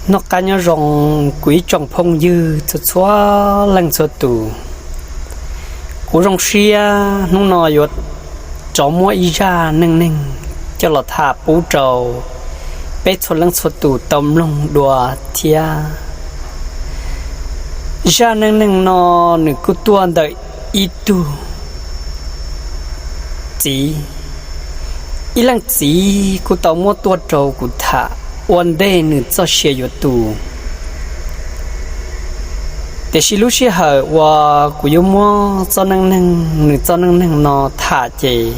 Noj qab nyob zoo kuv ib tsoom phooj ywg txhua txhua leej txhua tus. Kuv zoo siab hnub no yuav rov muab ib zaj neej neeg coj los tham pub rau peb txhua leej txhua tus tau mloog dua thiab. Zaj neej neeg no nws kuj tuaj ntawm ib tug txiv, ib leej txiv kuj tau muab tuaj rau kuv tham ua ntej nws txoj sia yuav tu. Tiam sis lub sij hawm uas kuv yuav muab txoj neej neeg, nws txoj neej neeg no tham ces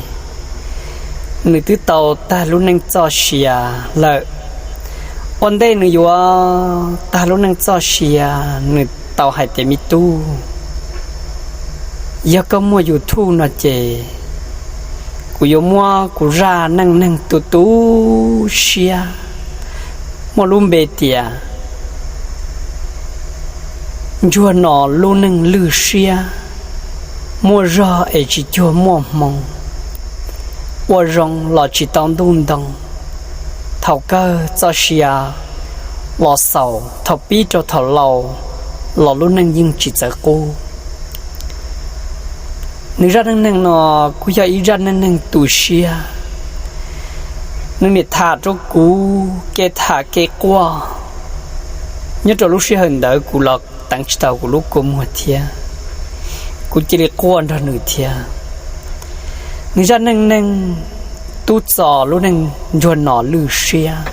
nws twb tau tag lub neej txoj sia lawm. Ua ntej nws yuav tag lub neej txoj sia, nws tau hais tias, me tub, yog koj muaj YouTube no ces kuv yuav muab kuv zaj neej neeg tu tu siab muaj lub npe tias Ntsuag Nom Lub Neej Lwj Siab, muaj zog es tsis cuag muaj hmoo, ua zoo los tsis tau ntuj ntoo, thaum kawg txoj sia los xaus, thaum pib rau thaum laus los lub neej yeej tsis txawv qub. Nws zaj neej neeg no kuj yog ib zaj neej neeg tu siab. Nws niam tham rau kuv kev tham kev quaj, nyob rau lub sij hawm ntawd kuv los teev tsis tau kuv lub kua muag thiab, kuv cia li quaj nrog nws thiab. Nws zaj neej neeg tub txos lub neej Ntsuag Nom Lwj Siab.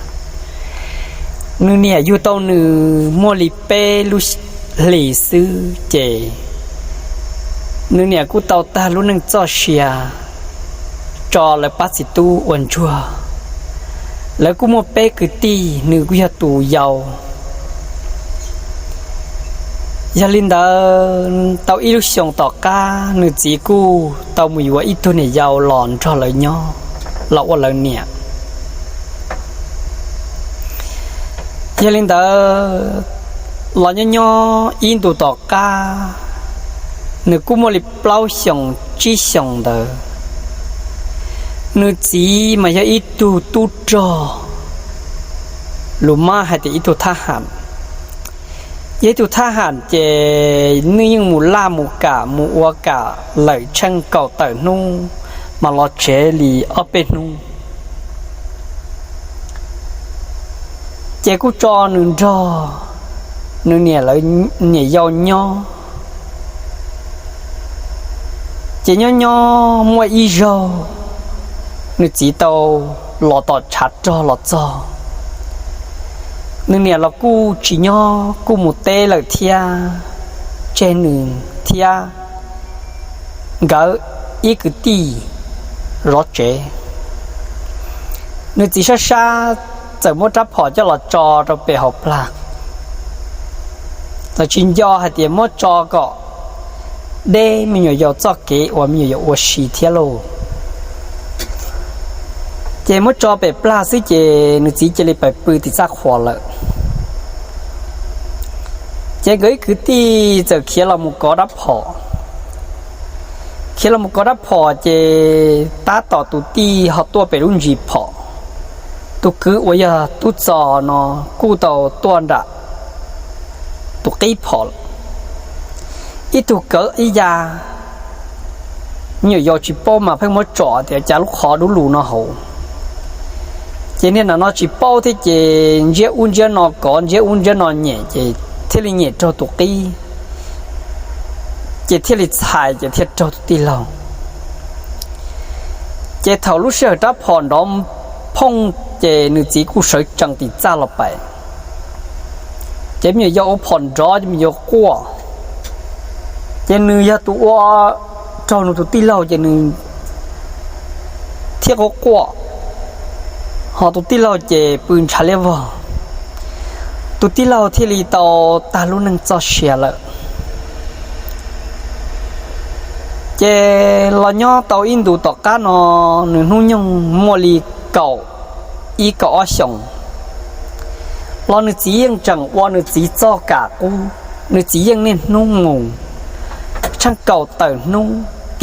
Nws niam yug tau nws muaj li peb lub hlis xwb ces nws niam kuj tau tag lub neej txoj sia tso lawv pab txiv tub ua ntsuag. Lawv kuj muaj peb kwv tij, nws kuj yog tus yau. Yog li ntawd tau ib lub xyoos tom qab nws txiv kuj tau mus yuav ib tug niam yau los nrog lawv nyob, los ua lawv niam. Yog li ntawd los nyob nyob ib ntus tom qab, nws kuj muaj li plaub xyoos tsib xyoos ntawd. Nws txiv mas yog ib tug tub rog, lus mab hais tias ib tug thab ham. Yog ib tug thab ham ces nws yeej mus laj mus kam mus ua kam lawm tsheej kaum tawm hnub mas los tsev li ob peb hnub. Ces kuj tso nws nrog nws niam lawv niam yau nyob. Ces nyob nyob muaj ib zaug nws txiv tau los tom tshav rog los txog, nws niam los kuj tsis nyob, kuj mus teb lawm thiab, tseg nws thiab nkawd ib kwv tij zov tsev. Nws txiv sab sab txawm muab rab phom coj los tso rau pem hauv plag, txawm tsis nco hais tias muab tso kom deb me nyuam yaus txoj kev uas me nyuam yaus ua si thiab lauj. Ces muab tso pem plag xwb ces nws txiv cia li pais pw tim txaj qhua lawm. Ces nkawd ib kwv tij txawm khiav los mus kov rab phom. Khiav los mus kov rab phom ces tab tom tus tij ho tuaj pem lub ntsis phom. Tus kwv uas yog tub txos no kuj tau tuaj nram tus qib phom lawm. Ib tug kawv ib ya, me nyuam yaus tsis paub mas pheej muab tsom tias cas lub qhov dub lug no hauv. Ces niag ntawm no tsis paub thiab ces ntsiab ub ntsiab no kov, ntsiab ub ntsiab no nyem ces thiaj li nyem raug tus qib, ces thiaj li txhais ces thiaj raug tus tij laug. Ces thaum lub sij hawm rab phom nrov phooj ces nws txiv kuj sawv tsees tim txaj los pais. Ces me nyuam yaus ua phom nrov ces me nyuam yaus quaj. Ces nws yog tus ua raug nws tus tij laug ces nws thiaj quaj quaj, ho tus tij laug ces pw ntshav liab vog. Tus tij laug thiaj li tau tag lub neej txoj sia lawm. Ces los nyob tau ib ntus tom qab no, nws hnub nyoog muaj li kaum ib kaum ob xyoos los nws txiv yeej tseem ua nws txiv txoj kam qub. Nws txiv yeej niaj hnub mus tsheej kaum tawm hnub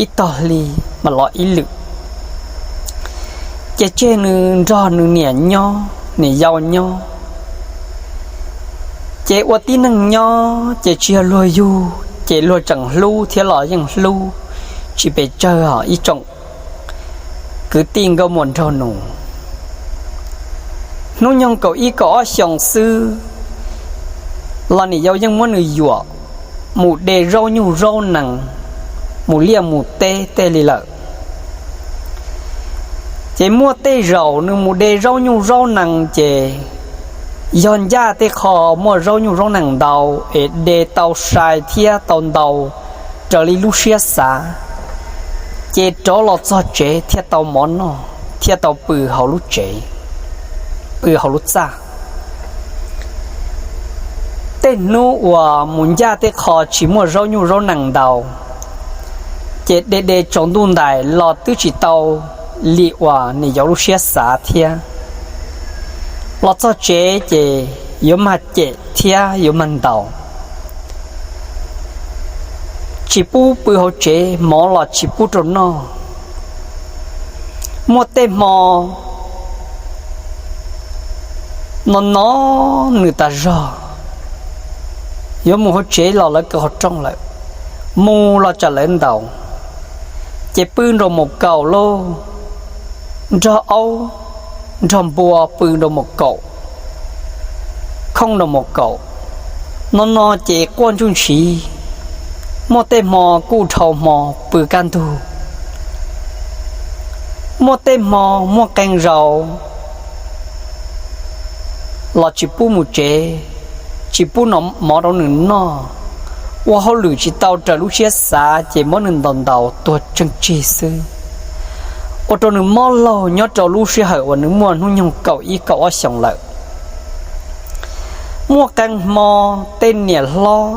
ib tog hli mas los ib lwm. Ces tseg nws nrog nws niam nyob, niam yau nyob. Ces ua tib neeg nyob ces tsis yog luag yug ces luag tseem hlub thiab los yeej hlub tsis pes tsawg os ib tsoom kwv tij nkauj muam nraug nus. Hnub nyoog kaum ib kaum ob xyoos xwb los niam yau yeej muab nws yuam mus de zaub nyuj zaub nees, mus liaj mus teb tej li lawm. Ces muaj tej zaum nws mus de zaub nyuj zaub nees ces yog ncaj tej qho muaj zaub nyuj zaub nees ntau es de tau sai thiab tau ntau raws li lub siab xav, ces rov los txog tsev thiaj tau mov noj thiaj tau pw hauv lub tsev, pw hauv lub txaj. Tej hnub uas mus ncaj tej qho tsis muaj zaub nyuj zaub nees ntau, ces de de tsaus ntuj ntais los twb tsis tau li uas niam yau lub siab xav thiab. Los txog tsev ces yuav mag cem thiab yuav mag ntaus, tsis pub pw hauv tsev, mov los tsis pub rau noj. Muaj tej hmo no no nws tas zog, yuav mus hauv tsev los lawv kaw qhov rooj lawm, mus los tsam lawv ntaus, ces pw nraum mus kaum lauj, nrog aub nrog npua pw nraum mus kaum, khooj nraum mus kaum. No no ces quaj ntsuj ntshiv, muaj tej hmo kuj dhau hmo pw kaj ntug. Muaj tej hmo muaj qee zaus los tsis pub mus tsev, tsis pub noj mov rau nws noj, ua hauj lwm tsis tau raws lub siab xav ces muab nws ntaus ntaus tuag tsheej tsig xwb, ua rau nws mob laug nyob rau lub sij hawm uas nws muaj hnub nyoog kaum ib kaum ob xyoos lawm. Muaj qee hmo tej niam hlob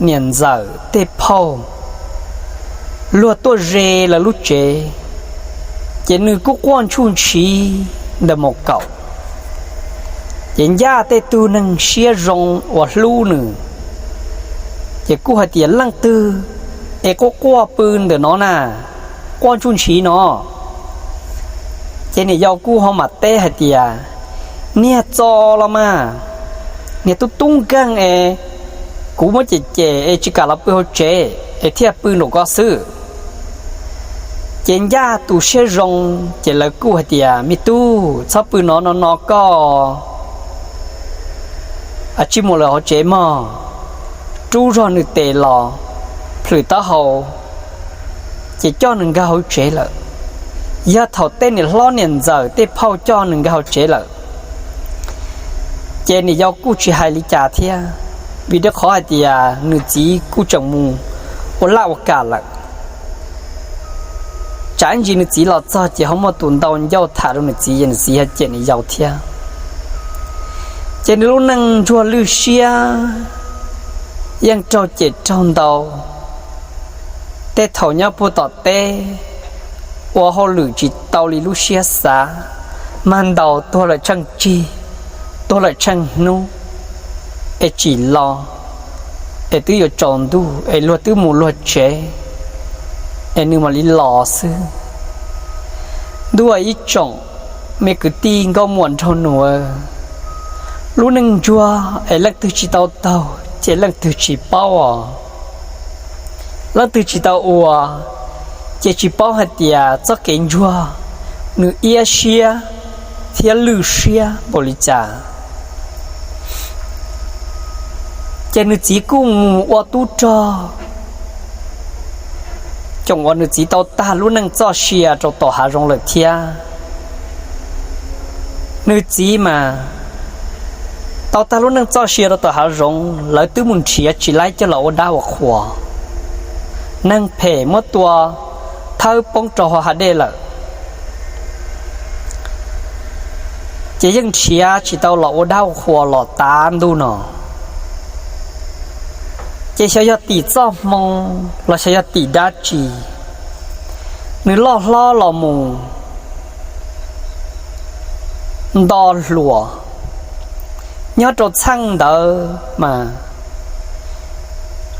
niam ntxawm tej phauj luag tuaj ze lawv lub tsev, ces nws kuj quaj ntsuj ntshiv ntawm mus kaum. Ces ncaj tej tug neeg siab zoo uas hlub nws, ces kuj hais tias leej twg es quaj quaj pw ntawm no na, quaj ntsuj ntshiv no. Ces niam yau kuj ho mam teb hais tias, niag txo los mas, niag tub tub nkeeg es kuv muab cem cem es tsis kam los pw hauv tsev es thiaj pw nraum ko xwb. Ces ncaj tus siab zoo, ces lawv kuj hais tias, me tub, txhob pw no no no koj, tsij mus lawm hauv tsev mog, rub zog nws tes los plhws taub hau, ces coj nws nkag hauv tsev lawm. Yog thaum tej niam hlob niam ntxawm tej phauj coj nws nkag hauv tsev lawm, ces niam yau kuj tsis hais li cas thiab, vim rau qhov hais tias nws txiv kuj tseem mus ua laj ua kam lawm. Tsam ib ntsis nws txiv los txog ces ho muaj tus ntau ncauj tham rau nws txiv, nws txiv ho cem niam yau thiab. Ces nws lub neej ntsuag lwj siab yeej raug cem raug ntaus. Tej thaum nyob puag tom teb, ua hauj lwm tsis tau li lub siab xav, mag ntaus tuag lawm tsheej tsig, tuag lawm tsheej hnub, es tsim los, es twb yuav tsaus ntuj es luag twb mus luag tsev, es nws mam li los xwb. Ntuj ib tsoom me kwv tij nkauj muam nraug nus, lub neej ntsuag es leej twg tsis tau taug ces leej twg tsis paub os. Leej twg tsis tau ua, ces tsis paub hais tias txoj kev ntsuag nws iab siab thiab lwj siab npaum li cas. Ces nws txiv kuj mus ua tub rog, tsoom uas nws txiv tau tag lub neej txoj sia rau tom hav zoov lawm thiab. Nws txiv mas tau tag lub neej txoj sia rau tom hav zoov, lawv twb mus nrhiav tsis laib coj los ua dab ua qhuas, neeg phem muab tua thawb poob rau hauv hav dej lawm. Ces yeej nrhiav tsis tau los ua dab ua qhuas los tav ntuj no. Ces xyov yog tim txoj hmoo los xyov yog tim dab tsi, nws loj hlob los mus nto hluas nyob rau txheej ntawd mas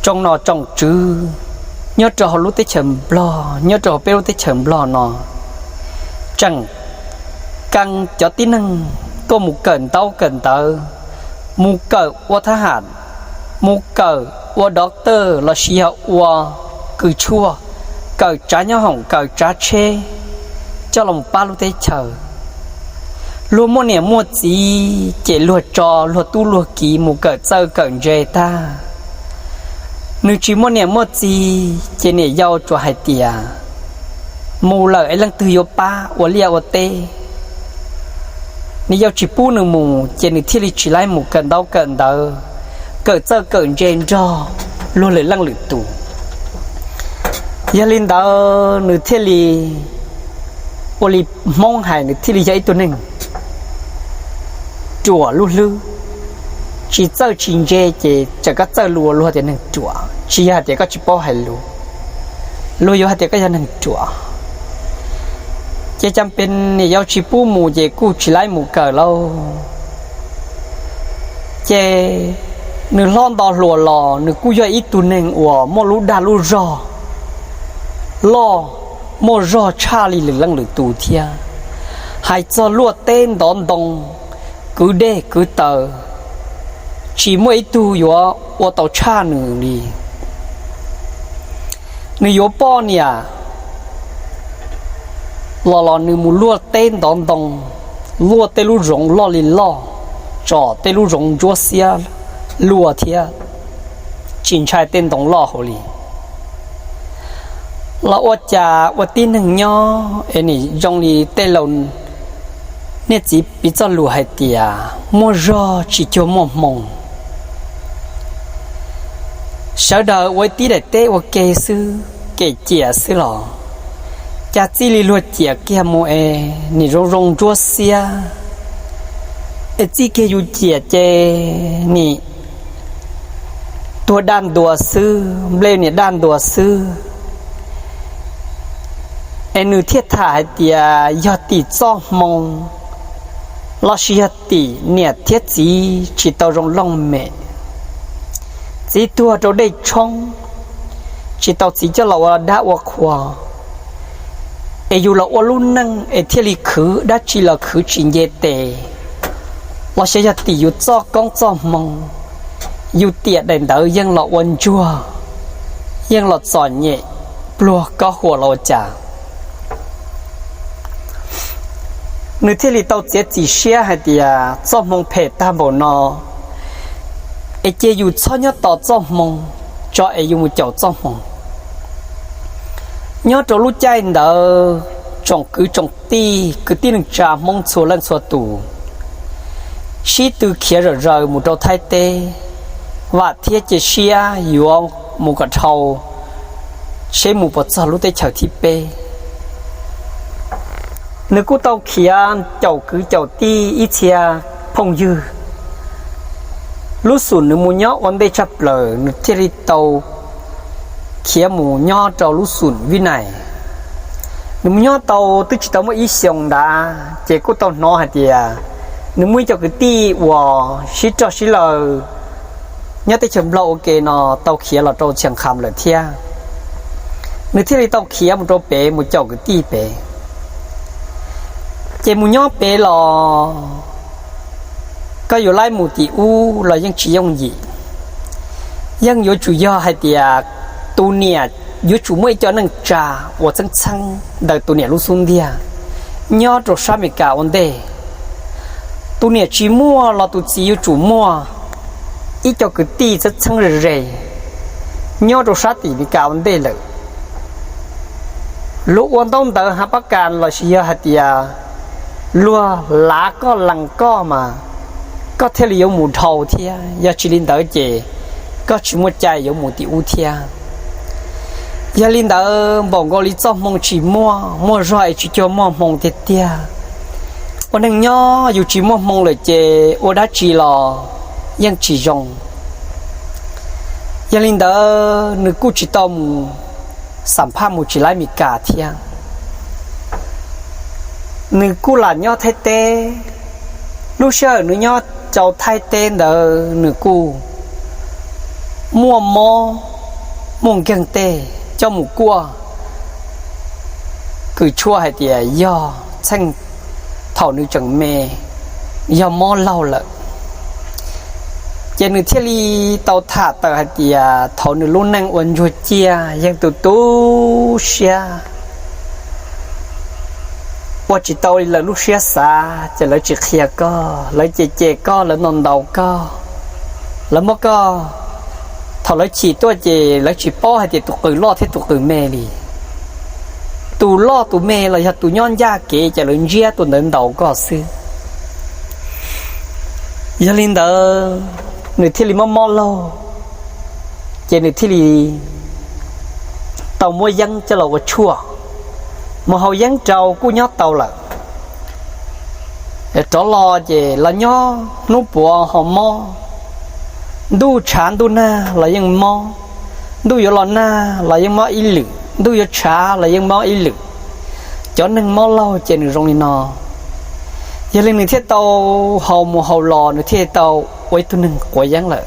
tsoom nom tsoom tswv nyob rau hauv lub teb chaws Nplog, nyob rau hauv peb lub teb chaws Nplog no, tseem kee cov tib neeg tuaj mus kawm ntaub kawm ntawv, mus kawm ua thab ham mus kawm ua doctor lossis yog ua kws tshuaj, kawm tsav nyob hoom, kawm tsav tsheb, coj los pab lub teb chaws. Luag muaj niam muaj txiv ces luag tso luag tub luag kiv mus kawm txawj kawm ntse tag. Nws tsis muaj niam muaj txiv ces niam yau tsuas hais tias mus lawm es leej twg yuav pab ua liaj ua teb. Niam yau tsis pub nws mus ces nws thiaj li tsis laib mus kawm ntaub kawm ntawv, kawm txawj kawm ntse nrog luag lwm leej lwm tus. Yog li ntawd nws thiaj li ua li Hmoob hais, nws thiaj li yog ib tug neeg ruam lub hlwb, tsis txawj tsis ntse ces txawm koj txawj lus luag tias neeg ruam, tsis yog hais tias koj tsis paub hais lus, luag yuav hais tias koj yog neeg ruam. Ces cas pes niam yau tsis pub mus ces kuj tsis laib mus kawm lauj. Ces nws hlob nto hluas los nws kuj yog ib tug neeg uas muaj lub dag lub zog loj, muaj zog tshaj li lwm leej lwm tus thiab. Hais txog luaj teb ntov ntoo, kwv dej kwv taws, tsis muaj ib tug yuav ua tau tshaj nws li. Nws yuav poj niam los los nws mus luaj teb ntov ntoo, luaj tej lub zoov loj li loj, tsom tej lub zoov ntsuab xiab luaj thiab, tsis ntshai tej ntoo loj hauv li. Los ua cas ua tib neeg nyob es nim zoo li tej laus niaj txiv piv txoj lus hais tias muaj zog tsis cuag muaj hmoo. Sawv daws ua ib tib daim teb ua ke xwb, kem ciam xwb los cas txij li luag ciam kiag mus es nim zoo zoo ntsuab xiab, es txij kiag yus ciam ces nim tuag daj ntuas xwb, nplej nim daj ntuas xwb. Es nws thiaj tham hais tias yog tim txoj hmoo lossis yog tim niam thiab txiv tsis tau zoo looj mem, txiv tuag rau dej tshoob, tsis tau txiv coj los ua dab ua qhua, es yus los ua lub neej es thiaj li khwv dab tsi los khwv tsis nce tes, los xyov yog tim yus txoj koob txoj hmoo, yus tiam daim ntawv yeej los ua ntsuag, yeej los txom nyem pluag kob huam los ua cas. Nws thiaj li tau txiav txim siab hais tias txoj hmoo phem tag npaum no, es cia yus txhob nyob tos txoj hmoo, tso es yus mus caum txoj hmoo. Nyob rau lub caij ntawd tsoom kwv tsoom tij kwv tij neej tsa Hmoob txhua leej txhua tus sib tw khiav zom zaws mus rau Thaib teb, vam thiab cia siab yuav mus kom dhau, seb mus puas txog lub teb chaws thib peb. Nws kuj tau khiav caum kwv caum tij ib txhia phooj ywg. Lub xum nws mus nyob ua ntej tshaj plaws nws thiaj li tau khiav mus nyob rau lub xum Vib Nais. Nws mus nyob tau twb tsis tau muaj ib xyoos ntawd ces kuj tau hnov hais tias nws muaj ib co kwv tij uas sib roj sib laws nyob teb chaws Nplog ua ke no tau khiav los rau Xias Kham lawm thiab. Nws thiaj li tau khiav mus rau pem mus caum kwv tij pem. Ces mus nyob pem los koj yuav laib mus tim ub los yeej tsis yooj yim. Yeej yuav tsum yog hais tias tus niam yuav tsum muaj ib co neej tsa uas txheeb txheeb ntawm tus niam lub xub ntiag nyob rau sab Amelikas ua ntej. Tus niam tsis muaj los tus txiv yuav tsum muaj ib co kwv tij txheeb txheeb ze ze nyob rau sab tim Amelikas ua ntej lawm. Luag ua ntaub ntawv hav pab kas los sis yog hais tias luag lav koj lees koj mas koj thiaj li yuav mus dhau thiab, yog tsis li ntawd ces koj tsis muaj cai yuav mus tim ub thiab. Yog li ntawd npaum nkaus li txoj hmoo tsis muaj, muaj zog es tsis cuag muaj hmoo tiag tiag. Ua neeg nyob yus tsis muaj hmoo lawm ces ua dab tsi los yeej tsis zoo. Yog li ntawd nws kuj tsis tau mus xam phaj mus tsis laib Mes Kas thiab. Nws kuj lam nyob Thaib teb. Lub sij hawm nws nyob rau Thaib teb ntawd nws kuj muaj mob, muaj nkeeg tej coj mus kuaj. Kws tshuaj hais tias yog txheej thaum nws tseem me, yog mob laug lawm. Ces nws thiaj li tau tham tawm hais tias thaum nws lub neej ua ntsuag ciaj yeej tu tu siab, ua tsis tau li lawv lub siab xav, ces lawv tsis qhia koj, lawv cem cem koj, lawv ntaus ntaus koj, lawv muab koj, thaum lawv chim tuaj ces lawv tsis paub hais tias tus qws loj thiab tus qws me li. Tus loj tus me los yog tus nyob ncaj kev ces lawv ntsiab tus ntawd ntaus koj xwb. Yog li ntawd, nws thiaj li mob mob laug, ces nws thiaj li tau muab yeeb coj los ua tshuaj, mus haus yeeb rau kuj nyob tau lawm. Rov los ces los nyob hnub puav ho mob, ntuj tshav ntuj nag los yeej mob, ntuj yuav los nag los yeej mob ib lwm, ntuj yuav tshav los yeej mob ib lwm. Cov neeg mob laug ces nws zoo li no. Yog li nws thiaj tau haus mus haus los, nws thiaj tau ua ib tug neeg quav yeeb lawm.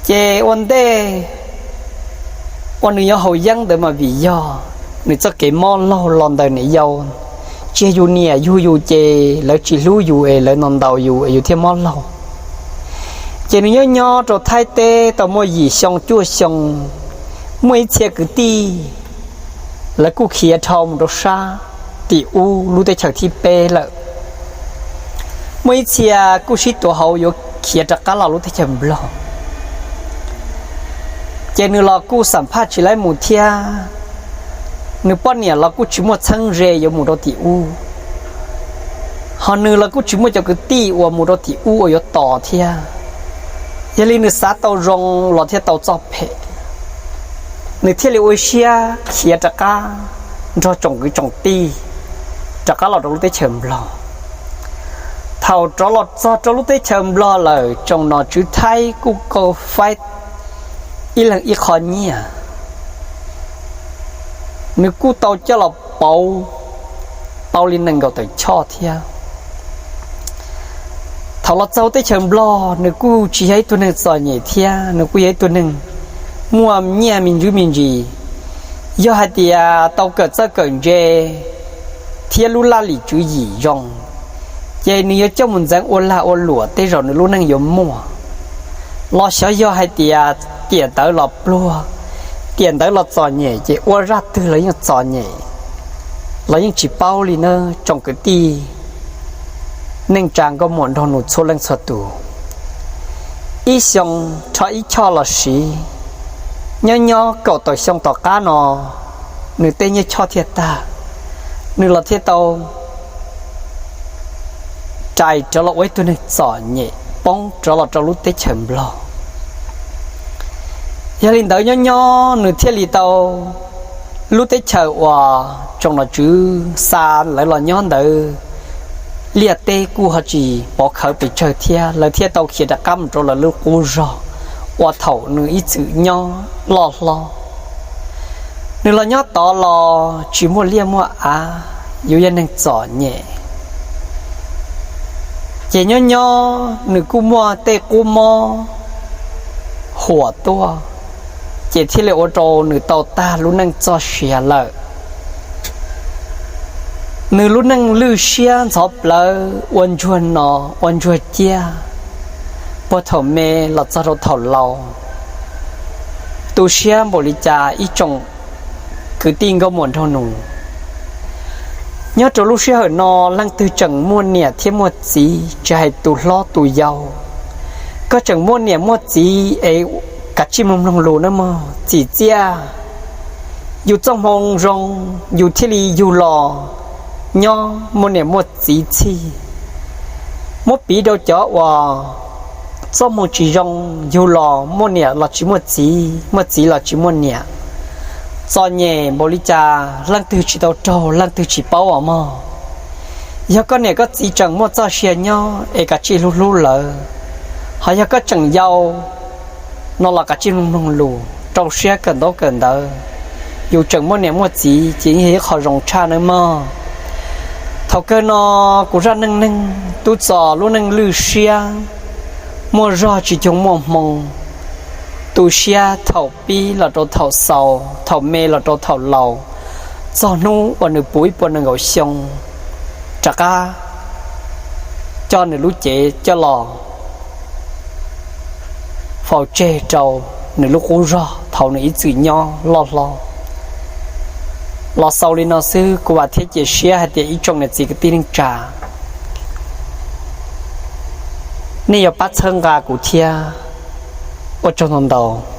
Ces ua ntej uas nws yuav haus yeeb ntawd mas vim yog nws txoj kev mob laug los ntawm niam yau, tsis yog yus niam yug yus ces lawv tsis hlub yus es lawv ntaus ntaus yus es yus thiaj mob laug. Ces nws nyob nyob rau Thaib teb tau muaj yim xyoo cuaj xyoo, muaj ib txhia kwv tij lawv kuj khiav dhau mus rau sab tim ub lub teb chaws thib peb lawm. Muaj ib txhia kuj sib tuav hauv yuav khiav rov qab los lub teb chaws Nplog. Ces nws los kuj xam phaj tsis laib mus thiab, nws poj niam los kuj tsis muaj txheeb ze yuav mus rau tim ub, ho nws los kuj tsis muaj cov kwv tij uas mus rau tim ub uas yuav tos thiab. Yog li nws xav tau zoo los thiaj tau txoj phem, nws thiaj li ua siab khiav rov qab nrog tsoom kwv tsoom tij rov qab los rau lub teb chaws Nplog. Thaum rov los txog rau lub teb chaws Nplog lawm, tsoom nom tswv Thaib kuj kaw faib ib leeg ib qho nyiaj, nws kuj tau coj los pauv tau li nees nkaum tawm choj thiab. Thaum los txog teb chaws Nplog, nws kuj tsis yog ib tug neeg txom nyem thiab, nws kuj yog ib tug neeg muaj nyiaj me ntsis me ntsis. Yog hais tias tau kawm txawj kawm ntse thiab lub laj lim tswv yim zoo, ces nws yuav coj mus ntxeev ua lag ua luam tej zaum nws lub neej yuav muaj. Los xyov yog hais tias tiam ntawd los pluag, tiam ntawd los txom nyem, ces ua zaj twg los yeej txom nyem, los yeej tsis paub li na tsoom kwv tij neej tsa nkauj muam nraug nus txhua leej txhua tus. Ib xyoo rho ib choj los siv, nyob nyob kaum tawm xyoo tom qab no, nws tej nyiaj choj thiaj tag, nws los thiaj tau rais rov los ua ib tug neeg txom nyem poob rov los rau lub teb chaws Nplog. Yog li ntawd nyob nyob nws thiaj li tau lub teb chaws uas tsoom nom tswv xa lawv los nyob ntawd, liaj teb kuj ho tsis pov khawv pes tsawg thiab, lawv thiaj tau khiav rov qab mus rau lawv lub qub zog uas thaum nws ib txwm nyob loj hlob. Nws los nyob tod los tsis muaj liaj muaj av, yuav yog neeg txom nyem. Ces nyob nyob nws kuj muaj tej qub mob huam tuaj, ces thiaj li ua rau nws tau tag lub neej txoj sia lawm. Nws lub neej lwj siab ntxhov plawv ua ntsuag no ua ntsuag ciaj, puag thaum me los txog rau thaum laus, tu siab npaum li cas ib tsoom kwv tij nkauj muam nraug nus. Nyob rau lub sij hawm no leej twg tseem muaj niam thiab muaj txiv, tsis hais tus hlob tus yau, koj tseem muaj niam muaj txiv es kav tsij mloog mloog lus nawb mog, txim txiaj. Yus txoj hmoo zoo, yus thiaj li yug los nyob muaj niam muaj txiv txhij. Muab piv rau cov uas txoj hmoo tsis zoo, yug los muaj niam los tsis muaj txiv, muaj txiv los tsis muaj niam. Txom nyem npaum li cas leej twg tsis tau raug, leej twg tsis paub os mog. Yog koj niam koj txiv tseem muaj txoj sia nyob es kav tsij hlub hlub lawv, ho yog koj tseem yau no los kav tsij mloog mloog lus, rau siab kawm ntaub kawm ntawv. Yus tseem muaj niam muaj txiv ces yeej yog ib qho zoo tshaj nawb mog. Thaum kawg no kuv zaj neej neeg tub txos lub neej lwj siab, muaj zog tsis cuag muaj hmoo, tu siab thaum pib los rau thaum xaus, thaum me los rau thaum laus, txog hnub uas nws puv ib puas nees nkaum xyoo, rov qab coj nws lub cev coj los faus tseg rau nws lub qub zog thaum nws ib txwm nyob loj hlob. Los xaus li no xwb, kuv vam thiab cia siab hais tias ib tsoom niam txiv kwv tij neej tsa, nej yuav pab txhawb nqa kuv thiab. Ua tsaug ntau ntau.